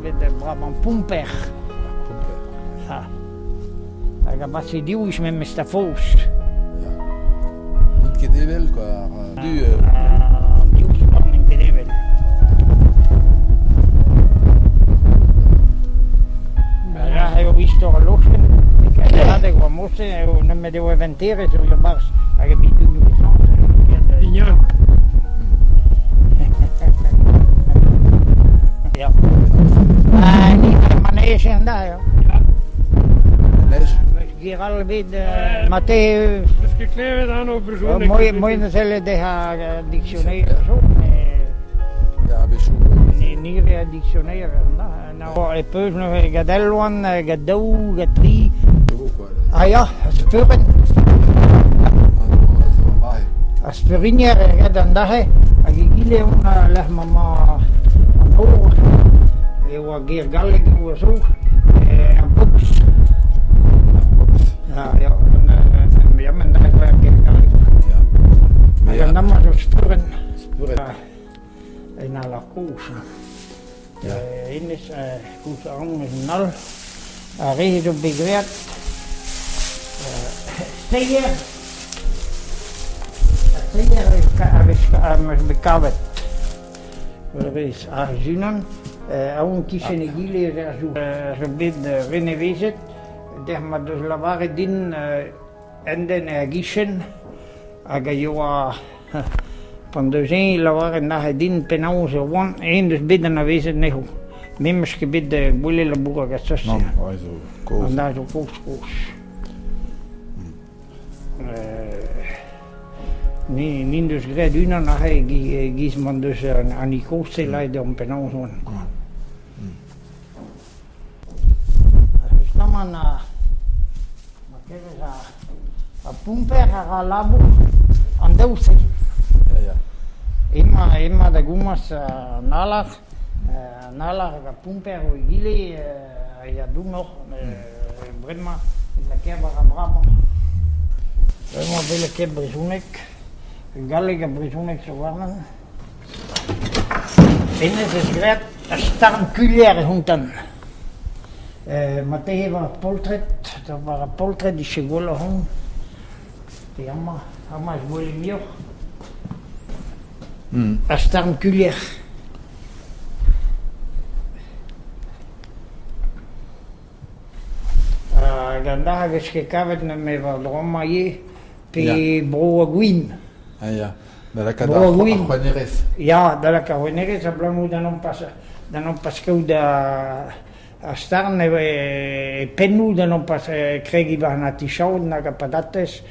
anvet bravañ pomper. Pomper. Ha. Hag a base div wech memes da foz. Ya. N'int ket evel quoi. Ar du. An div sport n'int ket evel. Aze eo istor al lochenn. E oa morse eo nemet eo eventerezh eo e-barzh hag e bidonioù esañs. Pignon. Ya. Ah, ni manege an da, ya. Manege. Ger all ebet mate... Eus ket klevet anv brezhoneg. Moien da sellet dezhañ dictionnaire zo, Ya, a-wechoù. Ni rea dictionnaire, e peus neuze gant Elwan, gant daou, gant tri. Ah ya, speurenn. Ar speurinier ret an dac'he, hag egile on lec'h ma 'mañ an nor, e oa ger gallek e oa zo, ar boks. Ah ya, ya, men dac'he oa ger gallek. Hag an amañ zo speurenn. En alar kozh. Hennezh, koulz aon eus an all, ar re zo bet graet seier, seier a vez bet kavet. Vez ar unan, aon kichen egile eus ar zo bet renevezet, dec'h ma deus lavaret din Un den er gichen hag a yoa pan deus eñ lavaret nac'het din penaos e oan, eñ deus bet anavezet anezho. Me 'm eus ket bet gwelet labourat gant seurt-se. Nann, ouais, zo kozh. An dra zo kozh-kozh. Ni n'en deus graet unan aze e-giz m'en deus an kozh-se lâret deomp penaos oan. Justamant ma kerez ar pomper a ra labour an daou-se. Ya, ya. Emañ emañ da gomañs an alar, an alar hag ar pomper o egile a ya dounoc'h bremañ e lakaer war ar bravañ. Bremañ e weler ket brezhoneg, galleg ha brezhoneg zo warnañ. Hennezh eus graet ur starn kulier e hontan. Marteze war ar poltred, war ar poltred e gwelloc'h on. Pe amañ, amañ e gwele muioc'h. Ur starn kulier. Hag an dra a vez ket kavet nemet war-dro amañ ivez, pe bro ha gwin. Ah ya. Da lakaat ar c'hoanerezh. Ya, da lakaat ar c'hoanerezh abalamour da nompas da nompas kaout ar starn e pennoù da nompas kregiñ war an atichaod nag ar patatez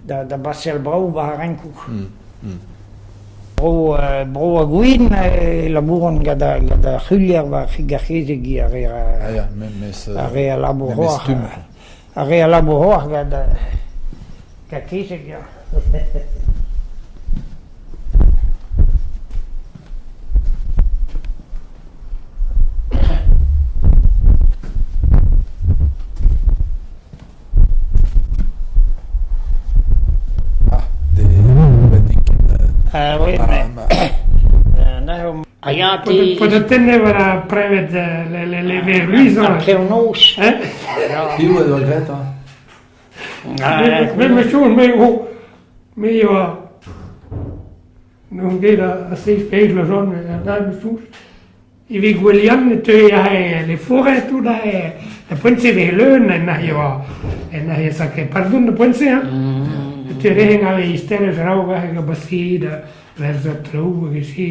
da da baseal brav war ar renkoù. Bro bro ha gwin e labouront gant ar gant ar c'hulier war ar c'hezeg ar re Ah ya, memes ar re a labour memes c'hoazh. stumm. Ar re a labour c'hoazh gant gant kezeg ya. Ah, des Ah oui, mais Ah ya, te... Podet war ar prevet le verluizañ. Ar prev-noz. Hein? Piv a doa graet, hein? Me me soñj me o me oa n'on ket a seizh pezh vloaz on da me soñj evit gwelian e teue aze les forêts tout aze da poent-se veze leun en aze oa en aze sacré pardon da poent-se hein e teue aze isterez a-raok aze gant basid verz traoù hag e-se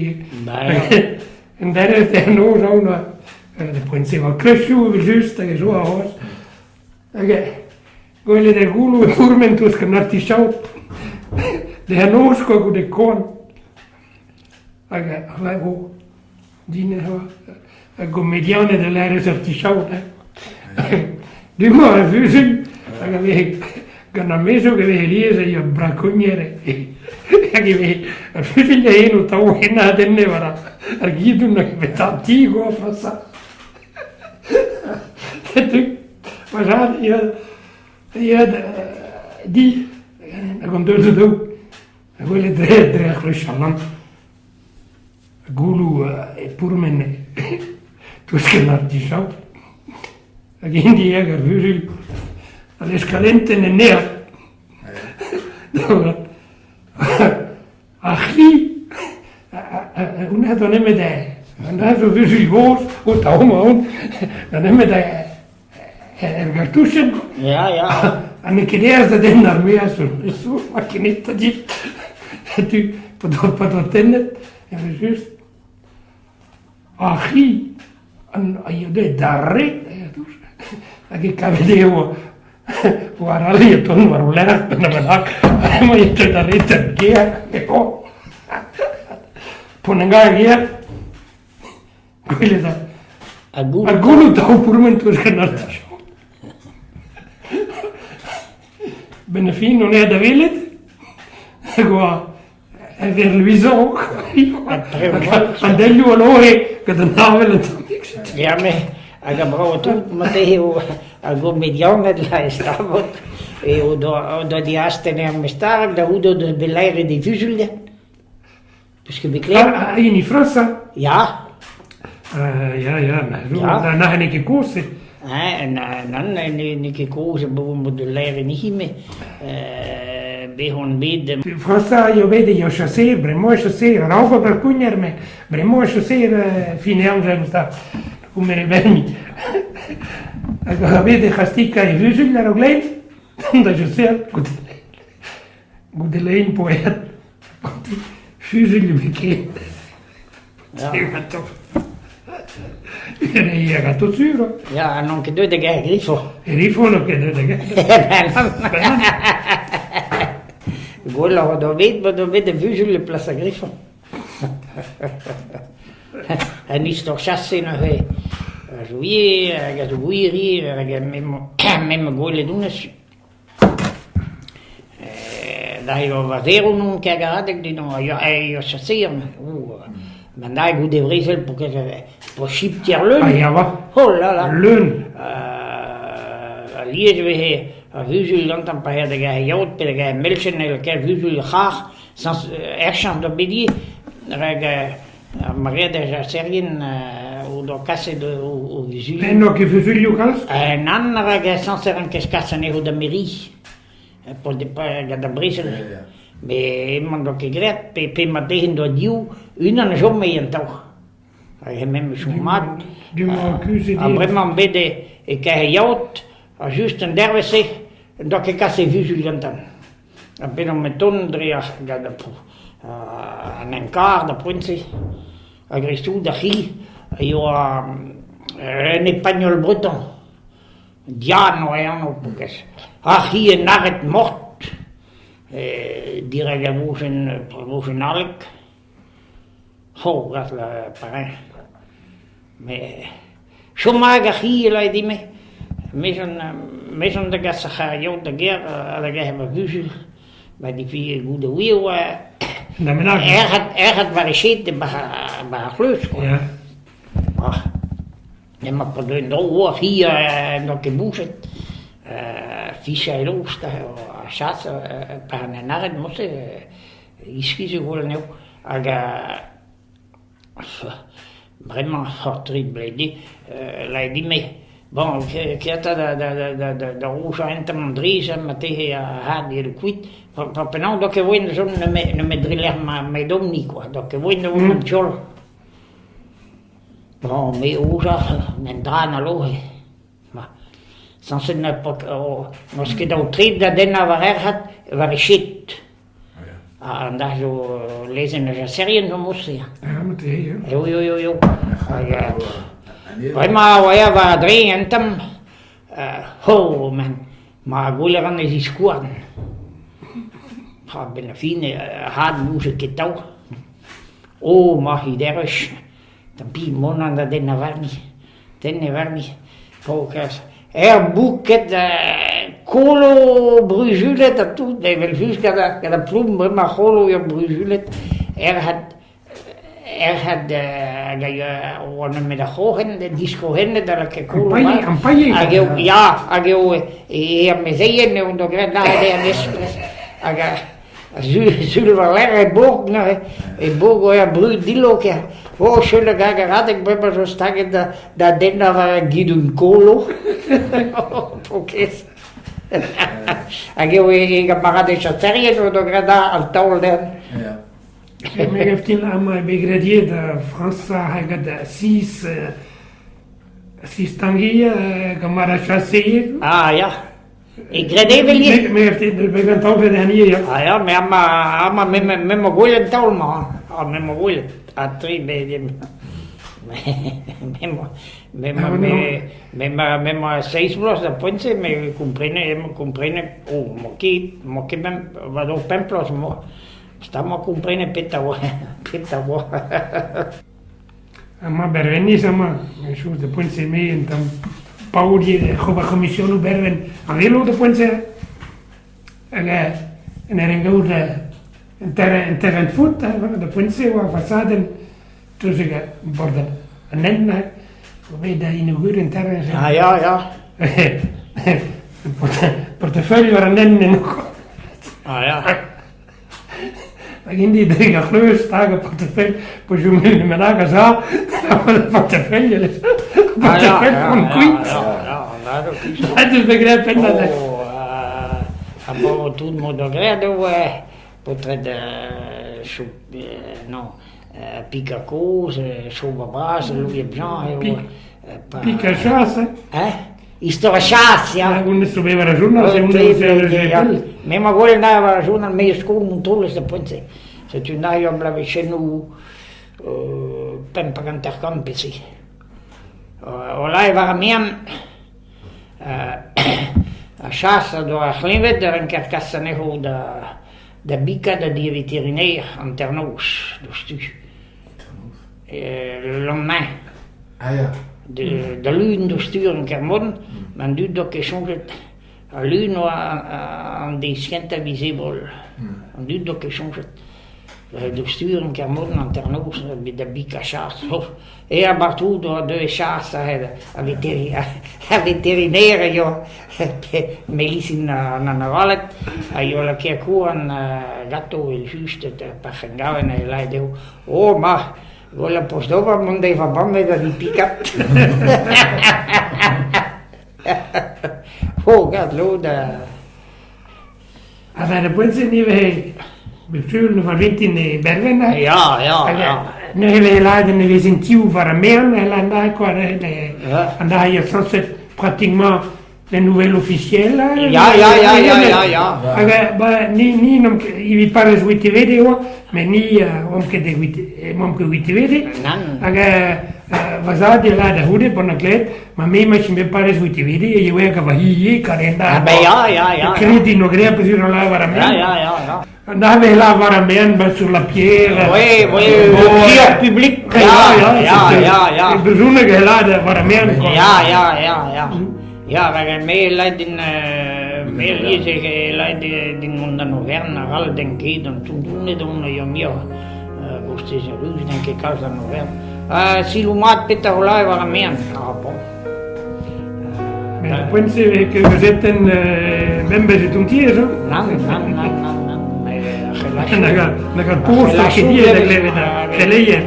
en derez en noz aon da poent-se oa kleuzioù evel-just hag e zo c'hoazh Hag gwelet er gouloù e pourmen touesk an artichaod dezhañ noz kwa goude koan. Hag ar o din eo ar gomedianed a lârez artichaod hein. Du-mañ ar vuzul hag a veze gant ar mezv e veze lies e brakonier hag e veze ar fuzuilh da eno tav henadenne war ar gidon hag e veze ti kwa frañsa. Setu ma zad ya di hag an deus daou a wele dre dre ar c'hloch al lann gouloù e pourmen. Tousk an artichaod. Hag int hag ar vuzul a vez kalentenn en aer. Ar c'hi, honnezh zo nemet honnezh zo vuzul gozh, o tamm on, da nemet er gartouchenn. Ya, ya. Ha n'eo ket aes da dennañ ar maez, zo ma ket dit. Setu, pa doa tennet, evel-just. Ar c'hi a ya deuet d'ar red hag e kave dezho war al e tont war o lerc'h bennak emañ e teu d'ar red d'ar gêr eo pont ar gêr gwelet Ha gouloù ha gouloù da pourmen touz gant ar Benn ar fin on aet da welet hag oa Evel Louison, an delioù a lore gant an avel un tammig. Ya, me, hag ar bravañ tout, marteze eo ar gomedianed la e Stavod eo o doa diastenn er mestarek da c'houde o deus bet laeret e vuzul dezhañ. Peus ket bet klevet? Ah, hini Frañs, Ya. Ya, ya, ya. Na n'eo ket kozh-se. Nann, n'eo ket kozh eo da laeret anezhi, met bet on bet... Frañsa eo bet eo chaseer, bremañ eo chaseer, a-raok ober kougner, met bremañ eo chaseer fin e amzer da gomer e benn. Hag a bet e c'hastika e vuzul a-raok lein, da chaseal, goude lein poeat. Fuzuilh ebet ken. Ya atao sur. Ya, n'on ket deuet da gaer grifo. Grifo n'on ket deuet da gaer. Gwelloc'h o bet, o bet a vuzul e plas a grifo. Un istor chase neuze. A zo ivez, hag a zo gwir ivez, hag me gwelet honnezh. Da eo va zero n'on ket garadeg din eo chaseer Ma na goude brezel po ket po chiptier leun. Ah ya va. Oh là là. Leun. Alies e veze ar vuzul gantañ pa da gae yaod pe da gae melchen e lakae vuzul c'har sans erchañs da bediñ rak Ar maread ar chaserien o doa kaset o vuzulioù. En doa ket vuzulioù kalz? Nann, rak sañset an ket kas anezho da meriñ gant ar brezel. Met emañ doa ket graet, pe marteze en doa div, unan a chome en taol. Hag hemañ chom mat. Du-mañ kuzhet Ha bremañ bet e Keryaod, ha just an dervezh-se, en doa ket kaset e vuzul gantañ. Ha bet omp e tont dre ar gant an enkarr da poent-se a-greiz-tout ar c'hi a yoa un epagnol breton Diane oa e anv paourkaezh. Ar c'hi en arret mort dirak ar vojenn Alek. Oh, pareil. Met chom hag ar c'hi a lâre din-me. Me 'z on da gas ar c'harr-yod da gêr ha da gaer ma buzul. Ma difi goude wir oa erc'hat war e ched e-barzh ar c'hleuz quoi. Ah, emañ pa deuet en-dro oa ar c'hi n'oa ket boujet. Fichañ e lost ar chas pa en arret morse iskis e vo anezho. Hag Bremañ ur tri bloaz lâret din-me bon ket 'ta da roujañ un tamm an drez marteze ar c'had yelo kuit penaos 'doa ket voen da chom nemet dre lec'h ma edomp-ni kwa 'doa ket voen da vont en tu-all. Bon me roujañ un dra na loje. Sañset n'eus ket aotreet da dennañ war erc'had war e ched. An dra zo lezenn ar jaserien zo mod-se. Ah, marteze, ya. Eo, eo, eo, eo. Hag, bremañ oa eñ war a-dreñv un tamm. Oh, man, ma gwell a ran e ziskouarn. Ha benn ar fin, ar c'had 'bouge ket tav. Oh, ma c'hiderwech. Tant pis, mont an da dennañ warni. Tennet warni. Paourkaezh. Er bouked kolo bruzulet ha tout, evel-just gant ar ploum bremañ c'holo eo bruzulet. Erc'had erc'had hag a ya oa nemet ar c'hroc'hen, diskro'hennet a lakae kolo mat. Hag eo, ya, hag eo e amezeien eo doa graet lâret eo an espres. Hag sul war-lerc'h e bourg neuze, e bourg oa brud dillo ker. O, seul hag aradeg bremañ zo staget da, da dennañ war ar gidon kolo. Paourkaezh. Hag eo e gamaradez chaserien o doa graet an taol dezhañ. Ya. Me gav din amañ eo bet graet ivez da Frañs hag da Sis Sis Tanguy gant ar chaseer. Ah ya. E graet evel ivez. Me gav din bet an taol bet ivez ya. Ah ya, me amañ amañ me me 'ma gwelet an taol-mañ. Ah me 'ma gwelet. Ha tri me me me me me 'ma seizh vloaz da poent-se me komprene me komprene oh 'ma ket 'ma ket mem war-dro pemp bloaz 'ma. Stamañ komprenet petra oa petra oa. Amañ Bervenniz amañ, chose da poent-se me un tamm paour ivez oc'h ober komisionoù Berven ar velo da poent-se. Hag en ur gaout un terrain un terrain de foot da poent-se oa ar fasadenn treuzek bord an hent oa bet da inauguriñ an terrain-se. Ah ya, ya. Portefeuille war an hent eno. Ah ya. Hag int dre ar c'hleuz stag ar portefeuille pa chom unan bennak a-za portefeuille portefeuille gant kuit. Ha deus bet graet pennad. Oh, ha bon, tout le monde a graet eo paotred non, pika kozh, chom bras, Louis Blanc eo. Pika chas, hein? Istor ar chas, ya. Hag honnezh zo bet war ar journal, se honnezh zo pell. Me 'ma gwelet anezhañ war ar journal, me skol Montroulez da poent-se. Setu anezhañ ur bloavezhennoù 55 pe se. O lâret war ar mean, ar chas a doa ar c'hleñved a ranker kas anezho da da bikañ da di veterinaer hanternoz diouzhtu. Le lendemain. Ah ya. Da lun diouzhtu an Kermon, an dud 'doa ket soñjet. Al lun oa an deiz kentañ miz Ebrel. An dud 'doa ket soñjet. Diouzhtu an Kermon, hanternoz, bet da bikañ chas. E a partout oa deuet chas a veterinaire a yoa medisin an anavaled a yoa lakaet kouarn ganto evel-just pa c'hengaven e lâret dezho Oh ma, gwellañ post d'ober mont da evañ banne da vi pikat. Oh, gad lod Ha war ar poent-se ivez, bep sul war vintin e Berven. Ya, ya, ya. Neuze e lâret ne vezent tiv war ar mean, e quoi, an dra ya sañset pratiquement les nouvelles officielles. Ya, ya, ya, ya, ya, ya. Hag ba, ni, ni n'omp ket, evit parrez Witevede e oa, met ni omp ket e emaomp ket Witevede. Nann. Hag va zad e lâret da c'houde, bon a glevet, ma me ma bet parrez Witevede, e oa hag va hi ivez, kar Ah ben ya, ya, ya. Krediñ no graet peogwir o lavar ar Ya, ya, ya, ya. An ave lavar ar mean ba sur la pierre. Oui, oui, le prieur public. Ya, ya, ya, ya, ya. E brezhoneg e lad war ar mean. Ya, ya, ya, ya. Ya, rak me lâret din, me alies e lâret din mont d'an overn, arall den ket, an tountouned on a ya muioc'h. Kostez ruz n'en ket kalz d'an overn. Siloù mat petra o lâret war ar mean. Ah bon. Met ar poent-se e vez gazetenn bemdez e tontiez, hein? Nann, nann, nann, nann, nann. Nag ar post a ket da glevet ar c'heleier.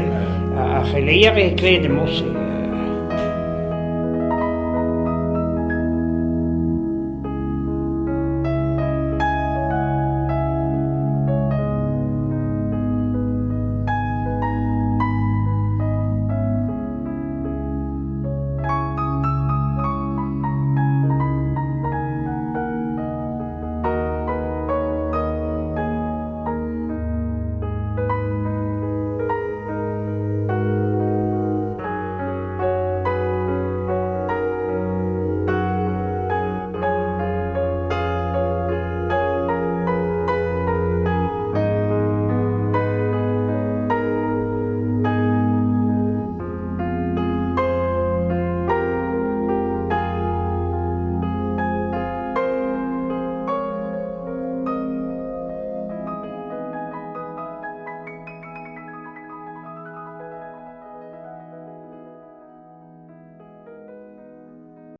Ar c'heleier e klevet e Mosse.